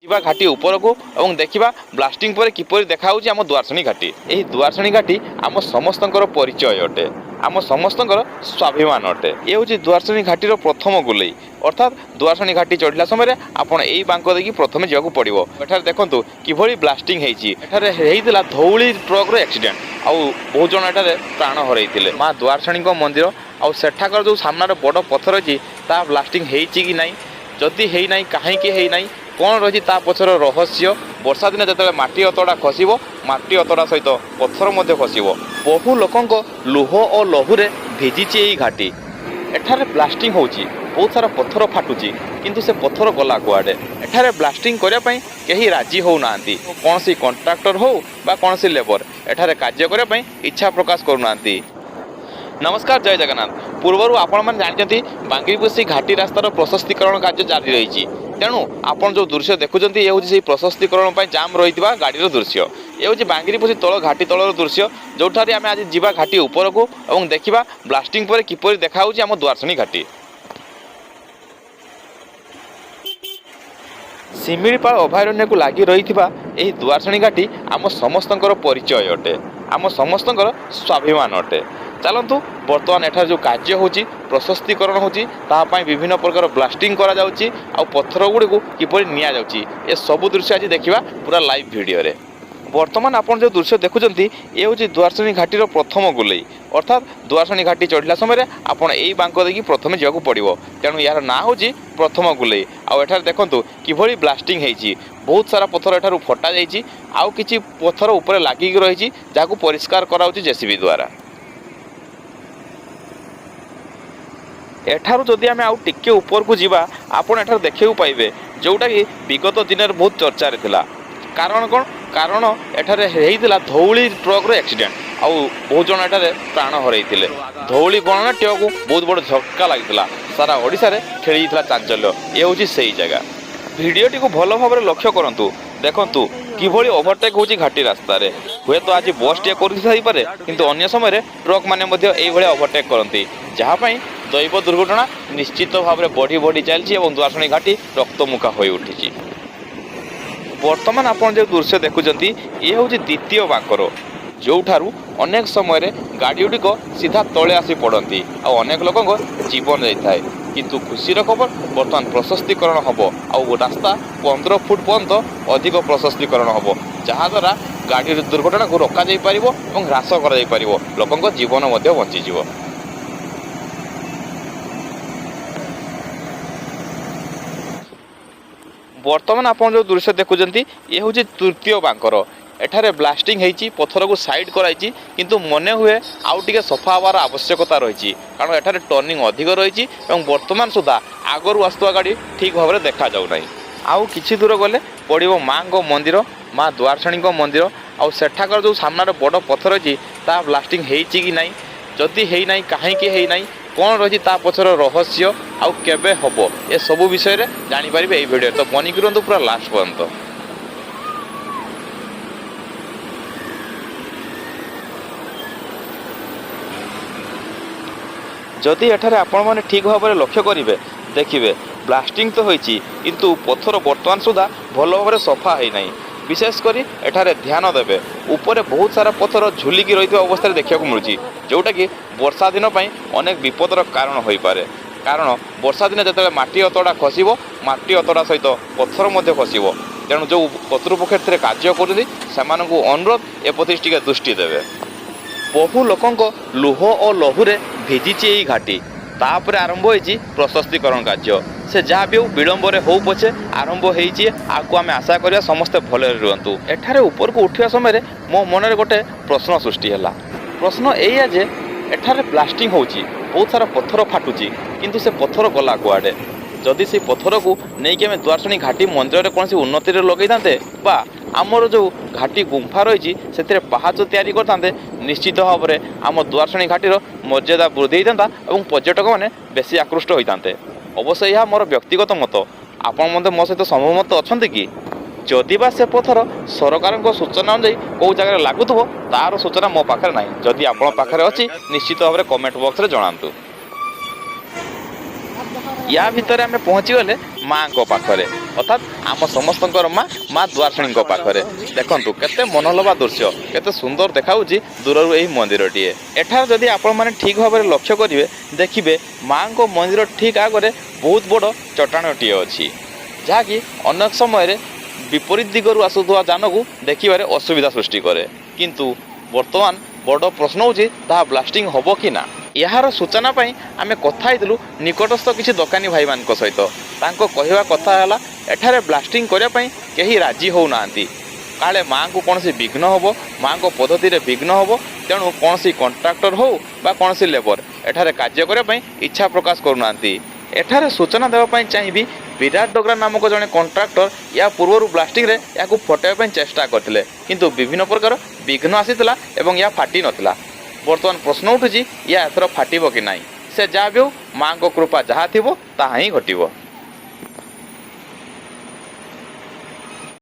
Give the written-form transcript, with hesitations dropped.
ଯିବା ଘାଟି ଉପରକୁ ଏବଂ ଦେଖିବା ବ୍ଲାଷ୍ଟିଂ ପରେ କିପରି ଦେଖାହେଉଛି ଆମ ଦୁଆରସେଣି ଘାଟି। ଏହି ଦୁଆରସେଣି ଘାଟି ଆମ ସମସ୍ତଙ୍କର ପରିଚୟ ଅଟେ, ଆମ ସମସ୍ତଙ୍କର ସ୍ୱାଭିମାନ ଅଟେ। ଏ ହେଉଛି ଦୁଆରସେଣି ଘାଟିର ପ୍ରଥମ ଗୁଲେଇ, ଅର୍ଥାତ୍ ଦୁଆରସେଣି ଘାଟି ଚଢ଼ିଲା ସମୟରେ ଆପଣ ଏଇ ବାଙ୍କ ଦେଇକି ପ୍ରଥମେ ଯିବାକୁ ପଡ଼ିବ। ଏଠାରେ ଦେଖନ୍ତୁ କିଭଳି ବ୍ଲାଷ୍ଟିଂ ହେଇଛି। ଏଠାରେ ହେଇଥିଲା ଧଉଳି ଟ୍ରକ୍ର ଆକ୍ସିଡେଣ୍ଟ, ଆଉ ବହୁତ ଜଣ ଏଠାରେ ପ୍ରାଣ ହରାଇଥିଲେ। ମା ଦୁଆରସେଣିଙ୍କ ମନ୍ଦିର ଆଉ ସେଠାକାର ଯେଉଁ ସାମ୍ନାରେ ବଡ଼ ପଥର ଅଛି, ତାହା ବ୍ଲାଷ୍ଟିଂ ହେଇଛି କି ନାହିଁ, ଯଦି ହେଇନାହିଁ କାହିଁକି ହେଇନାହିଁ, କ'ଣ ରହିଛି ତା ପଛର ରହସ୍ୟ? ବର୍ଷା ଦିନେ ଯେତେବେଳେ ମାଟି ଅତଡ଼ା ଖସିବ, ମାଟି ଅତଡ଼ା ସହିତ ପଥର ମଧ୍ୟ ଖସିବ। ବହୁ ଲୋକଙ୍କ ଲୁହ ଓ ଲହୁରେ ଭିଜିଛି ଏଇ ଘାଟି। ଏଠାରେ ବ୍ଲାଷ୍ଟିଂ ହେଉଛି, ବହୁତ ସାରା ପଥର ଫାଟୁଛି, କିନ୍ତୁ ସେ ପଥର ଗଲା କୁଆଡ଼େ? ଏଠାରେ ବ୍ଲାଷ୍ଟିଂ କରିବା ପାଇଁ କେହି ରାଜି ହେଉନାହାନ୍ତି। କୌଣସି କଣ୍ଟ୍ରାକ୍ଟର ହେଉ ବା କୌଣସି ଲେବର ଏଠାରେ କାର୍ଯ୍ୟ କରିବା ପାଇଁ ଇଚ୍ଛା ପ୍ରକାଶ କରୁନାହାନ୍ତି। ନମସ୍କାର, ଜୟ ଜଗନ୍ନାଥ। ପୂର୍ବରୁ ଆପଣମାନେ ଜାଣିଛନ୍ତି, ବାଙ୍ଗିରିପୋଷି ଘାଟି ରାସ୍ତାର ପ୍ରଶସ୍ତିକରଣ କାର୍ଯ୍ୟ ଜାରି ରହିଛି। ତେଣୁ ଆପଣ ଯେଉଁ ଦୃଶ୍ୟ ଦେଖୁଛନ୍ତି, ଏ ହେଉଛି ସେଇ ପ୍ରଶସ୍ତିକରଣ ପାଇଁ ଜାମ୍ ରହିଥିବା ଗାଡ଼ିର ଦୃଶ୍ୟ। ଏ ହେଉଛି ବାଙ୍ଗିରିପୋଷି ତଳ ଘାଟି ତଳର ଦୃଶ୍ୟ, ଯେଉଁଠାରେ ଆମେ ଆଜି ଯିବା ଘାଟି ଉପରକୁ ଏବଂ ଦେଖିବା ବ୍ଲାଷ୍ଟିଂ ପରେ କିପରି ଦେଖାହେଉଛି ଆମ ଦୁଆରସେଣି ଘାଟି। ଶିମିଳିପାଳ ଅଭୟାରଣ୍ୟକୁ ଲାଗି ରହିଥିବା ଏହି ଦୁଆରସେଣି ଘାଟି ଆମ ସମସ୍ତଙ୍କର ପରିଚୟ ଅଟେ, ଆମ ସମସ୍ତଙ୍କର ସ୍ୱାଭିମାନ ଅଟେ। ଚାଲନ୍ତୁ, ବର୍ତ୍ତମାନ ଏଠାରେ ଯେଉଁ କାର୍ଯ୍ୟ ହେଉଛି, ପ୍ରଶସ୍ତିକରଣ ହେଉଛି, ତାହା ପାଇଁ ବିଭିନ୍ନ ପ୍ରକାର ବ୍ଲାଷ୍ଟିଂ କରାଯାଉଛି ଆଉ ପଥର ଗୁଡ଼ିକୁ କିପରି ନିଆଯାଉଛି, ଏସବୁ ଦୃଶ୍ୟ ଆଜି ଦେଖିବା ପୁରା ଲାଇଭ୍ ଭିଡ଼ିଓରେ। ବର୍ତ୍ତମାନ ଆପଣ ଯେଉଁ ଦୃଶ୍ୟ ଦେଖୁଛନ୍ତି, ଏ ହେଉଛି ଦୁଆରସେଣି ଘାଟିର ପ୍ରଥମ ଗୁଲେଇ, ଅର୍ଥାତ୍ ଦୁଆରସେଣି ଘାଟି ଚଢ଼ିଲା ସମୟରେ ଆପଣ ଏଇ ବାଙ୍କ ଦେଇକି ପ୍ରଥମେ ଯିବାକୁ ପଡ଼ିବ। ତେଣୁ ଏହାର ନାଁ ହେଉଛି ପ୍ରଥମ ଗୁଲେଇ। ଆଉ ଏଠାରେ ଦେଖନ୍ତୁ କିଭଳି ବ୍ଲାଷ୍ଟିଂ ହେଇଛି। ବହୁତ ସାରା ପଥର ଏଠାରୁ ଫଟା ଯାଇଛି, ଆଉ କିଛି ପଥର ଉପରେ ଲାଗିକି ରହିଛି, ଯାହାକୁ ପରିଷ୍କାର କରାଯାଉଛି ଜେସିବି ଦ୍ୱାରା। ଏଠାରୁ ଯଦି ଆମେ ଆଉ ଟିକେ ଉପରକୁ ଯିବା, ଆପଣ ଏଠାରେ ଦେଖିବାକୁ ପାଇବେ ଯେଉଁଟାକି ବିଗତ ଦିନରେ ବହୁତ ଚର୍ଚ୍ଚାରେ ଥିଲା। କାରଣ କ'ଣ? କାରଣ ଏଠାରେ ହେଇଥିଲା ଧଉଳି ଟ୍ରକ୍ର ଆକ୍ସିଡେଣ୍ଟ, ଆଉ ବହୁତ ଜଣ ଏଠାରେ ପ୍ରାଣ ହରାଇଥିଲେ। ଧଉଳି ଗଣନାଟ୍ୟକୁ ବହୁତ ବଡ଼ ଝଟକା ଲାଗିଥିଲା, ସାରା ଓଡ଼ିଶାରେ ଖେଳିଯାଇଥିଲା ଚାଞ୍ଚଲ୍ୟ। ଏ ହେଉଛି ସେଇ ଜାଗା। ଭିଡ଼ିଓଟିକୁ ଭଲ ଭାବରେ ଲକ୍ଷ୍ୟ କରନ୍ତୁ। ଦେଖନ୍ତୁ କିଭଳି ଓଭରଟେକ୍ ହେଉଛି ଘାଟି ରାସ୍ତାରେ। ହୁଏତ ଆଜି ବସ୍ଟିଏ କରୁଥାଇପାରେ, କିନ୍ତୁ ଅନ୍ୟ ସମୟରେ ଟ୍ରକ୍ ମାନେ ମଧ୍ୟ ଏଇଭଳିଆ ଓଭରଟେକ୍ କରନ୍ତି, ଯାହା ପାଇଁ ଦୈବ ଦୁର୍ଘଟଣା ନିଶ୍ଚିତ ଭାବରେ ବଢ଼ି ବଢ଼ି ଚାଲିଛି ଏବଂ ଦୁଆରସେଣି ଘାଟି ରକ୍ତମୁଖା ହୋଇ ଉଠିଛି। ବର୍ତ୍ତମାନ ଆପଣ ଯେଉଁ ଦୃଶ୍ୟ ଦେଖୁଛନ୍ତି, ଇଏ ହେଉଛି ଦ୍ୱିତୀୟ ବାଙ୍କର, ଯେଉଁଠାରୁ ଅନେକ ସମୟରେ ଗାଡ଼ି ଗୁଡ଼ିକ ସିଧା ତଳେ ଆସି ପଡ଼ନ୍ତି ଆଉ ଅନେକ ଲୋକଙ୍କ ଜୀବନ ଯାଇଥାଏ। କିନ୍ତୁ ଖୁସିର ଖବର, ବର୍ତ୍ତମାନ ପ୍ରଶସ୍ତିକରଣ ହେବ ଆଉ ରାସ୍ତା 15 ଫୁଟ ପର୍ଯ୍ୟନ୍ତ ଅଧିକ ପ୍ରଶସ୍ତିକରଣ ହେବ, ଯାହାଦ୍ୱାରା ଗାଡ଼ି ଦୁର୍ଘଟଣାକୁ ରୋକାଯାଇପାରିବ ଏବଂ ହ୍ରାସ କରାଯାଇପାରିବ, ଲୋକଙ୍କ ଜୀବନ ମଧ୍ୟ ବଞ୍ଚିଯିବ। ବର୍ତ୍ତମାନ ଆପଣ ଯେଉଁ ଦୃଶ୍ୟ ଦେଖୁଛନ୍ତି, ଇଏ ହେଉଛି ତୃତୀୟ ବାଙ୍କର। ଏଠାରେ ବ୍ଲାଷ୍ଟିଂ ହେଇଛି, ପଥରକୁ ସାଇଡ୍ କରାଯାଇଛି, କିନ୍ତୁ ମନେ ହୁଏ ଆଉ ଟିକେ ସଫା ହେବାର ଆବଶ୍ୟକତା ରହିଛି, କାରଣ ଏଠାରେ ଟର୍ଣ୍ଣିଂ ଅଧିକ ରହିଛି ଏବଂ ବର୍ତ୍ତମାନ ସୁଦ୍ଧା ଆଗରୁ ଆସୁଥିବା ଗାଡ଼ି ଠିକ୍ ଭାବରେ ଦେଖାଯାଉନାହିଁ। ଆଉ କିଛି ଦୂର ଗଲେ ପଡ଼ିବ ମାଆଙ୍କ ମନ୍ଦିର, ମା ଦୁଆରସେଣିଙ୍କ ମନ୍ଦିର। ଆଉ ସେଠାକାର ଯେଉଁ ସାମ୍ନାରେ ବଡ଼ ପଥର ଅଛି, ତାହା ବ୍ଲାଷ୍ଟିଂ ହେଇଛି କି ନାହିଁ, ଯଦି ହେଇନାହିଁ କାହିଁକି ହେଇନାହିଁ, କ'ଣ ରହିଛି ତା ପଛର ରହସ୍ୟ ଆଉ କେବେ ହେବ, ଏସବୁ ବିଷୟରେ ଜାଣିପାରିବେ ଏଇ ଭିଡ଼ିଓରେ। ତ ବନିକି ରୁହନ୍ତୁ ପୁରା ଲାଷ୍ଟ ପର୍ଯ୍ୟନ୍ତ। ଯଦି ଏଠାରେ ଆପଣମାନେ ଠିକ୍ ଭାବରେ ଲକ୍ଷ୍ୟ କରିବେ, ଦେଖିବେ ବ୍ଲାଷ୍ଟିଂ ତ ହୋଇଛି, କିନ୍ତୁ ପଥର ବର୍ତ୍ତମାନ ସୁଦ୍ଧା ଭଲ ଭାବରେ ସଫା ହୋଇନାହିଁ। ବିଶେଷ କରି ଏଠାରେ ଧ୍ୟାନ ଦେବେ, ଉପରେ ବହୁତ ସାରା ପଥର ଝୁଲିକି ରହିଥିବା ଅବସ୍ଥାରେ ଦେଖିବାକୁ ମିଳୁଛି, ଯେଉଁଟାକି ବର୍ଷା ଦିନ ପାଇଁ ଅନେକ ବିପଦର କାରଣ ହୋଇପାରେ। କାରଣ ବର୍ଷା ଦିନେ ଯେତେବେଳେ ମାଟି ଅତଡ଼ା ଖସିବ, ମାଟି ଅତଡ଼ା ସହିତ ପଥର ମଧ୍ୟ ଖସିବ। ତେଣୁ ଯେଉଁ କର୍ତ୍ତୃପକ୍ଷ ଏଥିରେ କାର୍ଯ୍ୟ କରୁଛନ୍ତି, ସେମାନଙ୍କୁ ଅନୁରୋଧ, ଏ ପ୍ରତି ଟିକେ ଦୃଷ୍ଟି ଦେବେ। ବହୁ ଲୋକଙ୍କ ଲୁହ ଓ ଲହୁରେ ଭିଜିଛି ଏଇ ଘାଟି। ତାପରେ ଆରମ୍ଭ ହେଇଛି ପ୍ରଶସ୍ତିକରଣ କାର୍ଯ୍ୟ। ସେ ଯାହା ବି ହଉ, ବିଳମ୍ବରେ ହଉ ପଛେ ଆରମ୍ଭ ହେଇଛି। ଆକୁ ଆମେ ଆଶା କରିବା ସମସ୍ତେ ଭଲରେ ରୁହନ୍ତୁ। ଏଠାରେ ଉପରକୁ ଉଠିବା ସମୟରେ ମୋ ମନରେ ଗୋଟେ ପ୍ରଶ୍ନ ସୃଷ୍ଟି ହେଲା। ପ୍ରଶ୍ନ ଏଇଆ ଯେ ଏଠାରେ ବ୍ଲାଷ୍ଟିଂ ହେଉଛି, ବହୁତ ସାରା ପଥର ଫାଟୁଛି, କିନ୍ତୁ ସେ ପଥର ଗଲା କୁଆଡ଼େ? ଯଦି ସେଇ ପଥରକୁ ନେଇକି ଆମେ ଦୁଆରସେଣି ଘାଟି ମନ୍ଦିରରେ କୌଣସି ଉନ୍ନତିରେ ଲଗେଇଥାନ୍ତେ ବା ଆମର ଯେଉଁ ଘାଟି ଗୁମ୍ଫା ରହିଛି ସେଥିରେ ପାହାଚ ତିଆରି କରିଥାନ୍ତେ, ନିଶ୍ଚିତ ଭାବରେ ଆମ ଦୁଆରସେଣି ଘାଟିର ମର୍ଯ୍ୟାଦା ବୃଦ୍ଧି ହୋଇଥାନ୍ତା ଏବଂ ପର୍ଯ୍ୟଟକମାନେ ବେଶୀ ଆକୃଷ୍ଟ ହୋଇଥାନ୍ତେ। ଅବଶ୍ୟ ଏହା ମୋର ବ୍ୟକ୍ତିଗତ ମତ। ଆପଣ ମଧ୍ୟ ମୋ ସହିତ ସହମତ ଅଛନ୍ତି କି? ଯଦି ବା ସେ ପଥର ସରକାରଙ୍କ ସୂଚନା ଅନୁଯାୟୀ କେଉଁ ଜାଗାରେ ଲାଗୁଥିବ, ତାର ସୂଚନା ମୋ ପାଖରେ ନାହିଁ। ଯଦି ଆପଣଙ୍କ ପାଖରେ ଅଛି, ନିଶ୍ଚିତ ଭାବରେ କମେଣ୍ଟ ବକ୍ସରେ ଜଣାନ୍ତୁ। ୟା ଭିତରେ ଆମେ ପହଞ୍ଚିଗଲେ ମାଙ୍କ ପାଖରେ, ଅର୍ଥାତ୍ ଆମ ସମସ୍ତଙ୍କର ମା, ମା ଦ୍ୱାରଶୁଣୀଙ୍କ ପାଖରେ। ଦେଖନ୍ତୁ କେତେ ମନୋଲୋଭା ଦୃଶ୍ୟ, କେତେ ସୁନ୍ଦର ଦେଖାଉଛି ଦୂରରୁ ଏହି ମନ୍ଦିରଟିଏ। ଏଠାରେ ଯଦି ଆପଣମାନେ ଠିକ୍ ଭାବରେ ଲକ୍ଷ୍ୟ କରିବେ, ଦେଖିବେ ମାଙ୍କ ମନ୍ଦିର ଠିକ୍ ଆଗରେ ବହୁତ ବଡ଼ ଚଟାଣଟିଏ ଅଛି, ଯାହାକି ଅନେକ ସମୟରେ ବିପରୀତ ଦିଗରୁ ଆସୁଥିବା ଯାନକୁ ଦେଖିବାରେ ଅସୁବିଧା ସୃଷ୍ଟି କରେ। କିନ୍ତୁ ବର୍ତ୍ତମାନ ବଡ଼ ପ୍ରଶ୍ନ ହେଉଛି, ତାହା ବ୍ଲାଷ୍ଟିଂ ହେବ କି ନା? ଏହାର ସୂଚନା ପାଇଁ ଆମେ କଥା ହେଇଥିଲୁ ନିକଟସ୍ଥ କିଛି ଦୋକାନୀ ଭାଇମାନଙ୍କ ସହିତ। ତାଙ୍କ କହିବା କଥା ହେଲା, ଏଠାରେ ବ୍ଲାଷ୍ଟିଂ କରିବା ପାଇଁ କେହି ରାଜି ହେଉନାହାନ୍ତି। କାଳେ ମାଆଙ୍କୁ କୌଣସି ବିଘ୍ନ ହେବ, ମାଆଙ୍କ ପଦ୍ଧତିରେ ବିଘ୍ନ ହେବ। ତେଣୁ କୌଣସି କଣ୍ଟ୍ରାକ୍ଟର ହେଉ ବା କୌଣସି ଲେବର ଏଠାରେ କାର୍ଯ୍ୟ କରିବା ପାଇଁ ଇଚ୍ଛା ପ୍ରକାଶ କରୁନାହାନ୍ତି। ଏଠାରେ ସୂଚନା ଦେବା ପାଇଁ ଚାହିଁବି, ବିରାଟ ଡୋଗ୍ରା ନାମକ ଜଣେ କଣ୍ଟ୍ରାକ୍ଟର ୟା ପୂର୍ବରୁ ବ୍ଲାଷ୍ଟିଂରେ ଏହାକୁ ଫଟାଇବା ପାଇଁ ଚେଷ୍ଟା କରିଥିଲେ, କିନ୍ତୁ ବିଭିନ୍ନ ପ୍ରକାର ବିଘ୍ନ ଆସିଥିଲା ଏବଂ ଏହା ଫାଟି ନଥିଲା। ବର୍ତ୍ତମାନ ପ୍ରଶ୍ନ ଉଠୁଛି, ୟା ଏଥର ଫାଟିବ କି ନାହିଁ? ସେ ଯାହା ବି ହେଉ, ମାଆଙ୍କ କୃପା ଯାହା ଥିବ ତାହା ହିଁ ଘଟିବ।